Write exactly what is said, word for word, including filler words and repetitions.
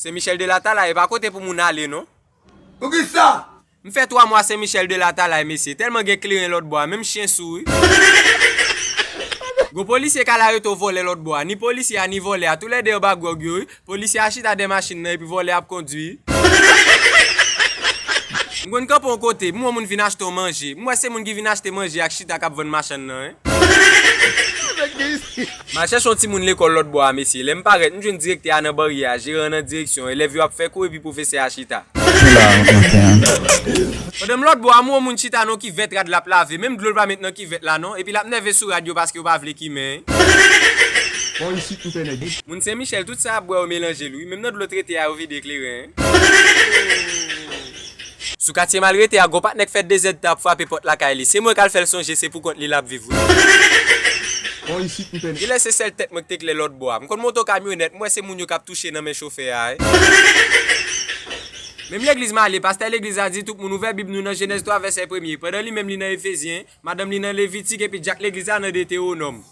Sen Michel de Latalay, e pa kote pou moun ale, non. Poukisa? M fè twa mwa Sen Michel de Latalay, mesye. Tèlman gen kleren lòt bò a, menm chen sou, wi. Gwo polisye k al areto vòlè lòt bò a. Ni polisye a, ni vòlè a. Toulède anba gwòg yo, wi. Polisye a chita dèyè machin nan, epi vòlè a ap kondui. M konn kanpe yon kote, m wè moun vin achte yon manje. M wè se moun ki vin achte manje ak chita k ap vann machann nan, en. M al chèche yon timoun lekòl lòt bò a, mesye. Lè m parèt, m jwenn direktè a nan baryè a, jeran an nan direksyon, elèv yo ap fè kou epi pwofesè a chita. Pandan m lòt bò a, m wè yon moun chita nan yon kivèt, rad l ap lave. Menm dlo l pa met nan kivèt la, non. Epi l ap nève sou rad yo paske yo pa vle kimen. Moun Sen Michel, tout sa y ap bwè yo melanje l, wi. Menm nan dlo trete a, yo vide kleren. Sou katye m al rete a, gon patnè k fè de zèdtan ap frape pòt lakay li. Se mwen k al fè l sonje se poukont li l ap viv, wi. Genlè se sèl tèt mwen k te klè lòt bò a. M konn monte yon kamyonèt, m wè se moun yo k ap touche nan men chofè a, wi. Menm legliz m ale, pastè legliz la di tout moun ouvè Bib nou nan Jenèz twa vèsè premye, pandan li menm li nan Efezyen, madanm li nan Levitik epi dyak legliz la nan Detewonòm.